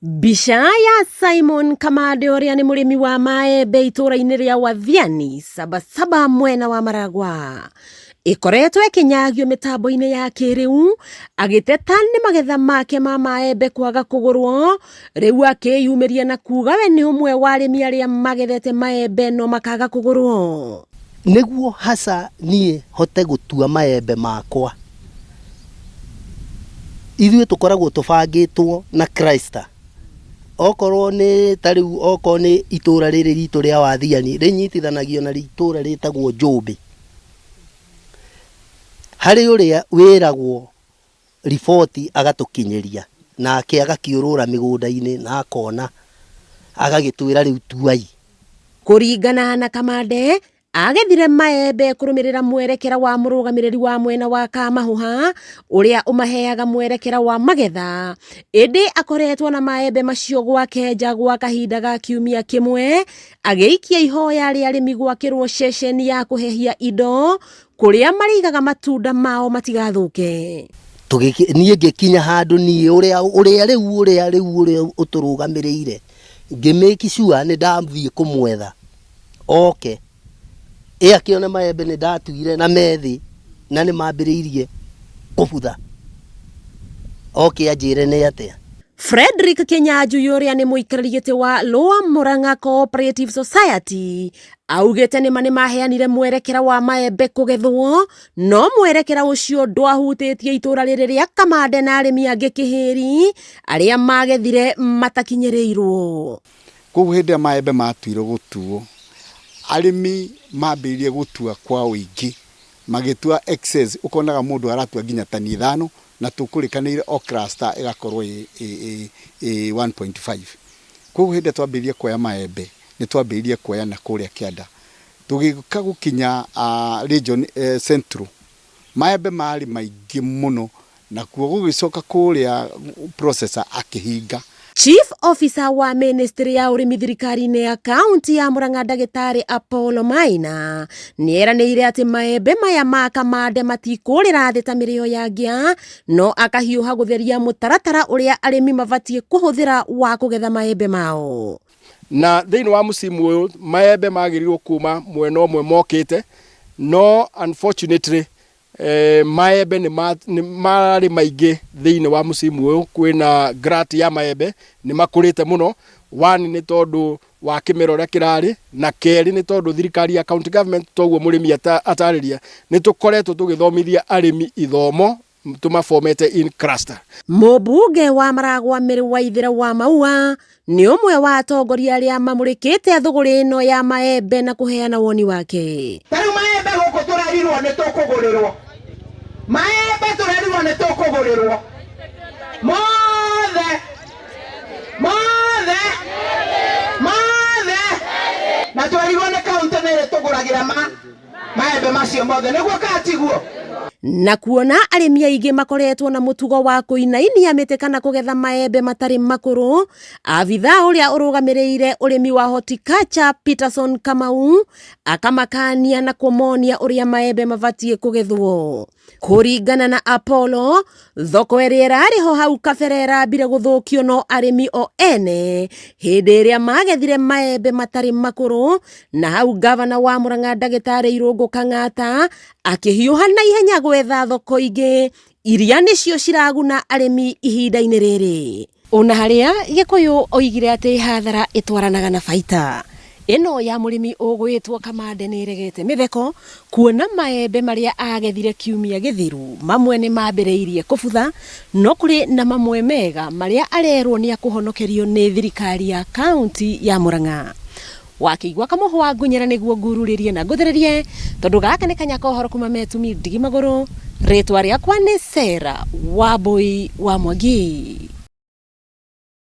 Mbica ya Simon Kamande ũrĩa nĩ mũrĩmi wa maembe itũũra-inĩ rĩa Wathiani, Sabasaba mwena wa Maragwa ĩkoretwo ĩkĩnyagio mĩtambo-inĩ ya kĩrĩu agĩteta nĩ magetha make ma maembe kwaga kũgũrwo rĩu akĩyumĩria na kuga we nĩ ũmwe wa arĩmi arĩa magethete maembe no makaga kũgũrwo. Nĩguo hasa niĩ hote gũtua maembe makwa, ithuĩ tũkoragwo tũbangĩtwo na cluster. Okorwo nĩ ta rĩu okorwo nĩ itũra rĩrĩ ritũ rĩa Wathiani rĩnyitithanagio na itũra rĩtagwo Njũmbĩ. Harĩ ũrĩa wĩragwo riboti agatũkinyĩria, nake agakĩũrũra mĩgũnda-inĩ na akona, agagĩtwĩra rĩu tuai. Kũringana na Kamande, agethire maembe kũrũmĩrĩra mwerekera wa mũrũgamĩrĩri wa mwena wa Kamahũha ũrĩa ũmaheaga mwerekera wa magetha, ĩndĩ akoretwo na maembe macio gwake nja gwa kahinda ga kiumia kĩmwe agĩikia ihoya rĩa arĩmi gwakĩrwo ceceni ya kũhehia indo kũrĩa marĩigaga matunda mao matigathũke. Niĩ ngĩkinya handũ niĩ ũrĩa ũrĩa rĩu ũrĩa rĩu ũrĩa ũtũrũgamĩrĩire ngĩ make sure nĩ ndathiĩ kũmwetha oke ĩ akĩone maembe nĩ ndatuire na methĩ na nĩ mambĩrĩirie kũbutha oke anjĩre nĩ atĩa. Frederick Kinyanjui ũrĩa nĩ mũikarĩri gĩtĩ wa Lower Murang'a Cooperative Society augĩte nĩma nĩmaheanire mwerekera wa maembe kũgethwo no mwerekera ũcio ndwahutĩtie itũra rĩrĩ rĩa Kamande na arĩmi angĩ Kĩhĩri arĩa magethire matakinyĩrĩirwo. Koguo hĩndĩ ĩrĩa maembe matuirwo gũtuo, arĩmi mambĩrĩirie gũtua kwa ũingĩ, magĩtua excess, ũkonaga mũndũ aratua nginya tani 5 na tũkũrĩkanĩire o cluster ĩgakorwo ĩ 1.5. Koguo hĩndĩ ĩrĩa twambĩrĩirie kuoya maembe, nĩ twambĩrĩirie kuoya na kũrĩa kĩanda. Tũgĩũka gũkinya region central, maembe marĩ maingĩ mũno, nakuo gũgĩcoka kũrĩa processor akĩhinga. Chief Officer wa Ministry ya ũrĩmi thirikari-inĩ ya kaunti ya Murang'a ndagĩtarĩ Apollo Maina nĩeranĩire atĩ maembe maya ma Kamande matikũrĩra thĩ ta mĩrĩo ya ngĩa no akahiũha gũtheria mũtaratara ũrĩa arĩmi mabatiĩ kũhũthĩra wa kũgetha maembe mao. Na thĩinĩ wa mũcimu ũyũ maembe magĩrĩirwo kuma mwena ũmwe mokĩte, no unfortunately maembe nĩ mararĩ maingĩ thĩinĩ wa mũcimu ũyũ. Kwĩna grat ya maembe nĩ makũrĩte mũno. One nĩ tondũ wa kĩmera ũrĩa kĩrarĩ, na kerĩ nĩ tondũ thirikari ya county government toguo mũrĩmi atarĩria, nĩ tũkoretwo tũgĩthomithia arĩmi ithomo tũmabomete in cluster. Mũmbunge wa Maragwa Mary Waithera wa Maua nĩ ũmwe wa atongoria arĩa mamũrĩkĩte thũgũrĩ ĩno ya maembe na kũheana woni wake. Ta rĩu maembe gũkũ tũrerirwo nĩ tũkũgũrĩrwo, maembe tũrerirwo nĩ tũkũgũrĩrwo mothe mothe mothe, na twerirwo nĩ kaunti nĩ ĩrĩtũgũragĩra ma maembe macio mothe, nĩguo kana tiguo? Na kuona arĩmi aingĩ makoretwo na mũtugo wa kũinainia mĩtĩ kana kũgetha maembe matarĩ makũrũ, abithaa ũrĩa ũrũgamĩrĩire ũrĩmi wa horticulture Peterson Kamau akamakania na kũmonia ũrĩa maembe mabatiĩ kũgethwo. Kũringana na Apollo, thoko ĩrĩa ĩrarĩ ho hau kabere ĩrambire gũthũkio no arĩmi o ene hĩndĩ ĩrĩa magethire maembe matarĩ makũrũ, na hau gavana wa Murang'a ndagĩtarĩ Irũngũ Kang'ata akĩhiũha na ihenya gwetha thoko ingĩ iria nĩcio ciraguna arĩmi ihinda-inĩ rĩrĩ. Ona harĩa Gĩkũyũ oigire atĩ hathara ĩtwaranaga na baita, ĩno ya mũrĩmi ũgwĩtwo Kamande nĩ ĩregete mĩtheko kuona maembe marĩa agethire kiumia gĩthiru mamwe nĩ mambĩrĩirie kũbutha, no kũrĩ na mamwe mega marĩa arerwo nĩ akũhonokerio nĩ thirikari ya kaunti ya Murang'a. Wakĩigua kamũhwa ngunyĩra nĩguo ngururĩrie na ngũthĩrĩrie, tondũ gaka nĩ kanya ka ũhoro kuma Metumi Ndigi Magũrũ. Rĩtwa rĩakwa nĩ Sarah Wambui wa Mwangi.